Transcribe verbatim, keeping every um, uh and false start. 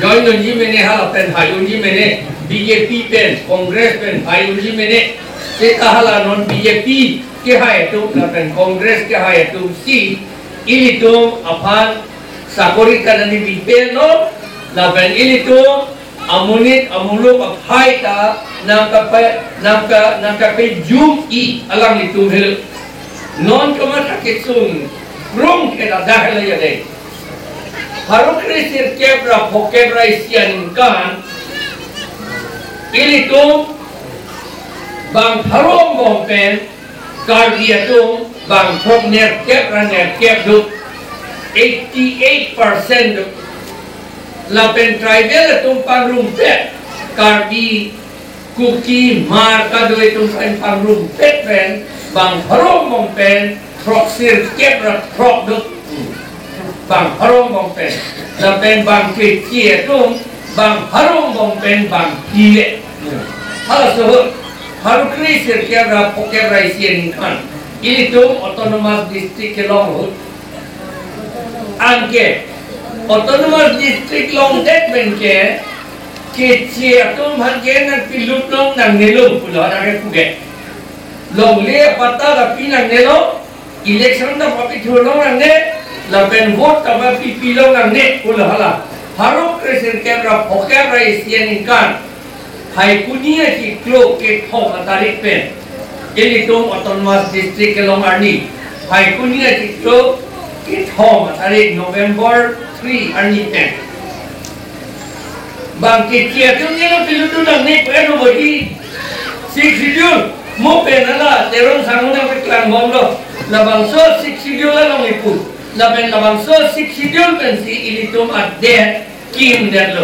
Join unji mene, hala pen hai unji mene, B J P pen, Congress pen hai unji mene. Seta hala non B J P kehai atum lapen Congress kehai atum si ilitum aphan sakori ta nangkepi pen lo, lapen ilitum amonit amuluk aphai ta nangkape nangka nangkapejum-i alanglitum helo. Non kamatha kesung rong ke ladak helo ya dei. Pharo kre sirkep ra phokep ra isi aningkan ilitum bang pharo angbong pen Karbi atum bang throknerkep ra nerkep do, eighty eight percent do. Lapen tribal atum pangrumpet, Karbi, Kuki, Hmar kadokave atum pen pangrumpet pen bang pharo angbong pen throksirkep ra throk do. Bang pharo angbong pen. Lapen bang Keche atum bang pharo angbong pen bang phli-et. Halaso ahut pharo kre sirkep ra phokep ra isi aningkan ilitum autonomous district kelong ahut, anke autonomous district longdet pen ke Keche atum aphan ke nangpilut long nangne lo pulo, hadak ke puke. Longle apatta ta pi nangne lo, election ta papithur long nangne, lapen vote ta papipi long nangne pulo hala. Pharo kre sirkep ra phokep ra isi aningkan Phaikuni achiklo kethom atarik pen ilitum autonomous district kelong arni. Phaikuni achiklo kethom atarik, November three arni pen. Bang Keche atum ne lo pilut dun nangne pu-et lo bodi. Sixth Schedule mo pen hala Teron Sangho nangpeklang bomlo. Labangso Sixth Schedule along ipu. Lapen labangso Sixth Schedule pensi ilitum adet kimdetlo.